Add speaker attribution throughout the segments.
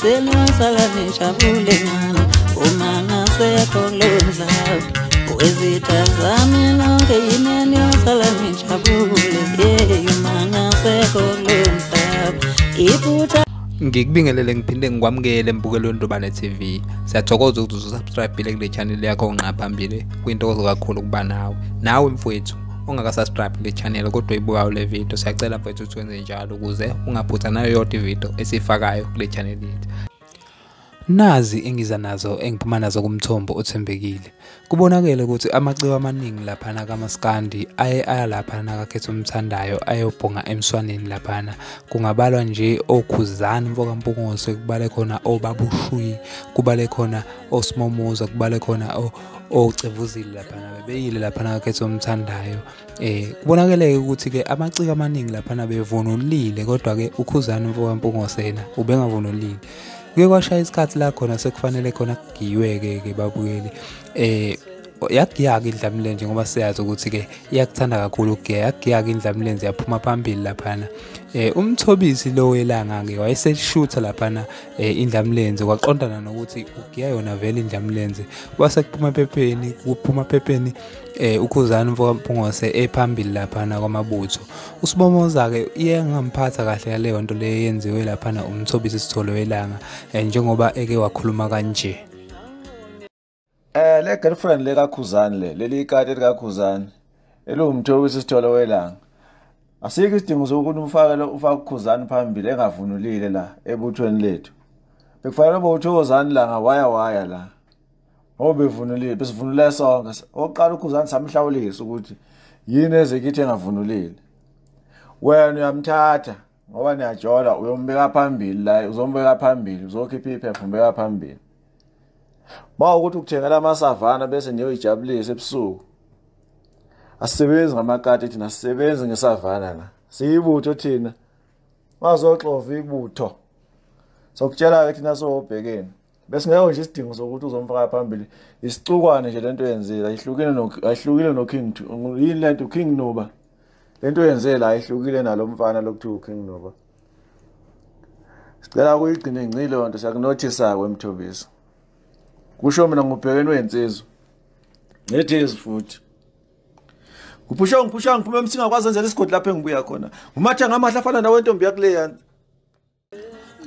Speaker 1: Seniyosala nijabule ngami uma ngasekho kulo mhlaba wezitha zami nonke yini niyosala nijabule uma ngasekho kulo mhlaba iphutha.
Speaker 2: Ngikubingelele ngiphinde ngikwamukele embukelweni Ndobane TV. Siyathokoza ukuthi usubscribe kule channel yakho ngqa phambili. Kuyintokozo kakhulu ukuba nawe. Nawe mfowethu ongakasubscribe kule channel kodwa uyibukayo le video, siyacela mfowethu ukuthi wenze njalo ukuze ungaphutha nayo yodwa ivideo esifakayo kule channel yethu. Nazi engiza nazo engiphuma nazo kumthombo othembekile. Kubonakele ukuthi amaciko amaningi laphana kaMaskandi aye aya laphana kaKhethomthandayo ayobhonga emswaneni laphana. Kungabalwa nje oKhuzani mfokaMpungose, kubale khona oBabushui, kubale khona oSimomoza, kubale khona oCevuzile laphana, bebeyile laphana kaKhethomthandayo. Kubonakele ukuthi ke amaciko amaningi laphana bevunulile, kodwa ke uKhuzani mfokaMpungose yena ubengavunulile. Kuye kwashaya isikhathi la khona sekufanele khona kugiyiwe-ke ke babukeli. Yagiya-ke iNdlamlenze ngoba siyazi ukuthi-ke iyakuthanda kakhulu ukugiya. Yagiya-ke iNdlamlenze yaphuma phambili laphana. UMthobisi lo welanga-ke wayeseshutha laphana iNdlamlenze, kwaqondana nokuthi ugiya yona vele iNdlamlenze. Kwase kuphuma ephepheni, kuphuma ephepheni uKhuzani mfokaMpungose ephambili laphana kwamabutho. USibomoza-ke iye ngamphatha kahle leyo nto leyo yenziwe laphana uMthobisi Sithole welanga, njengoba eke wakhuluma kanje.
Speaker 3: Le girlfriend le kaKhuzani le leli ikati likaKhuzani eliwuMthobisi Sithole welanga, asikho isidingo sokuthi umfake ufake uKhuzani phambili engavunulile la ebuthweni lethu. Bekufanele ube uThokozani la ngawaya waya la ngoba bevunulile, besivunule sonke. Oqala uKhuzani samhlawulisa ukuthi yini ezekithi engavunulile. Wena uyamthatha ngoba niyajola, uyombeka phambili la, uzombeka phambili, uzokhipha iphepha umbeka phambili. Mawukuthi ukuthengela amasavana bese niyoyijabulisa ebusuku. Asisebenzi ngamakati thina, asisebenzi ngesavana la. Siyibutho thina. Wazoxova ibutho. Sokutshela ke thina sobhekene. Bese ngeke nje isidingo sokuthi uzomfaka phambili. Isicukwane nje lento yenzile, ayihlukile no ayihlukile no King yini lento King Nuba. Lento yenzile la ayihlukile nalomfana lokuthiwa King Nuba. Sicela ukuyigcina ngcile lonto, siyakunothisa kwemthobisi. Kusho mina ngubhekene wensizwa. Ngethezi futhi. Ngiphusha ngiphusha ngiphuma emsinga kwazenzela isigodi lapha engibuya khona. Ngumatha ngamahla afana nawe ntombi yakuleya.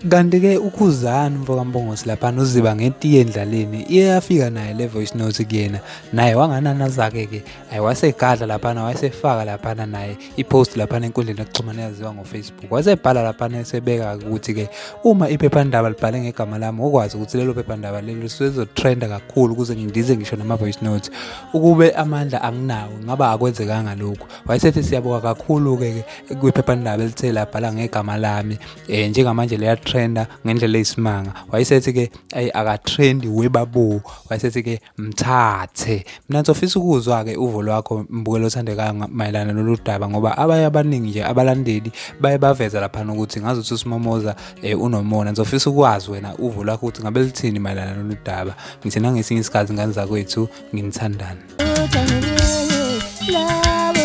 Speaker 2: Kanti-ke uKhuzani mfokaMpungose laphana uziba ngetiye endlaleni, iye yafika naye le voice note kuyena, naye wangananaza-ke ke wasegadla laphana, wayesefaka laphana naye ipost laphana enkundleni yokuxhumana eyaziwa ngo-Facebook, wasebhala laphana esebeka ukuthi-ke uma iphephandaba libhale ngegama lami ukwazi ukuthi lelo phephandaba lelo lizotrenda kakhulu ukuze ngindize ngisho nama-voice note, ukube amandla anginawo ngaba akwenzekanga lokhu. Wayesethi siyabonga kakhulu-ke kwiphephandaba elithe labhala ngegama lami, njengamanje leya trenda ngendlela eyisimanga. Wayesethi ke ayi akatrendi webabo, wayesethi ke mthathe. Mina ngizofisa ukuzwa ke uvo lwakho mbukelo othandekayo mayelana nalolu daba, ngoba abaye abaningi nje abalandeli baye baveza laphana ukuthi ngazuthi uSimomoza unomona. Ngizofisa ukwazi wena uvo lwakho ukuthi ngabe lithini mayelana nalolu daba. Ngithi nangesinye isikhathi ngane zakwethu nginithandana.
Speaker 1: Labo